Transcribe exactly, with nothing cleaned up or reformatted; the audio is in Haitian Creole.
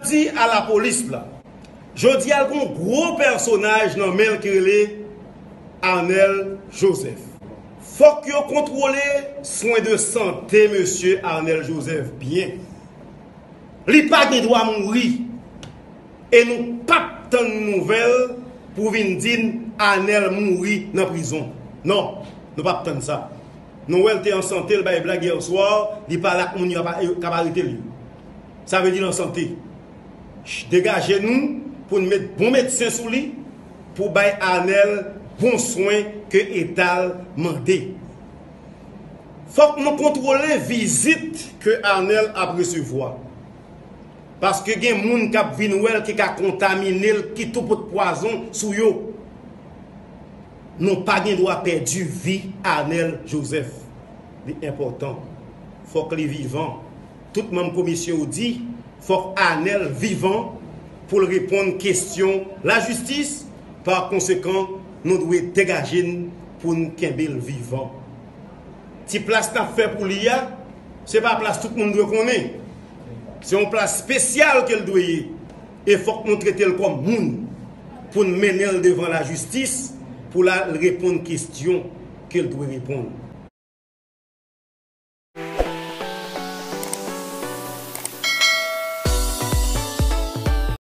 Di a lapolis la, jodi a l gen yon gwo pèsonaj nan men l ki rele Arnel Joseph. Fòk yo kontwole swen de sante mesye Arnel Joseph byen. Li pa gen dwa mouri. E nou p ap tann nouvèl pou vin di n Arnel mouri nan prizon. Non, nou p ap tann sa. Nou wè l te an sante, l bay blag yè swa, li pale ak moun yo k ap arete l yo. Sa vle di l an sante. Degaje nou pou n met bon medsen sou li, pou bay Arnel bon swen ke eta l mande. Fòk nou kontwole vizit ke Arnel ap resevwa. Paske gen moun k ap vin wè l ki ka kontamine l, ki tou pot pwazon sou yo. Nou pa gen dwa pèdi vi Arnel Joseph. Li enpòtan. Fòk li vivan. Tout manm komisyon yo di, fòk Arnel vivan pou l reponn kesyon lajistis. Pa konsekan, nou dwe degaje n pou n kenbe l vivan. Ti plas n ap fè pou li a, se pa plas tout moun dwe konnen. Se yon plas espesyal ke l dwe ye. E fòk nou trete l kòm moun pou n mennen l devan lajistis pou l al reponn kesyon ke l dwe reponn.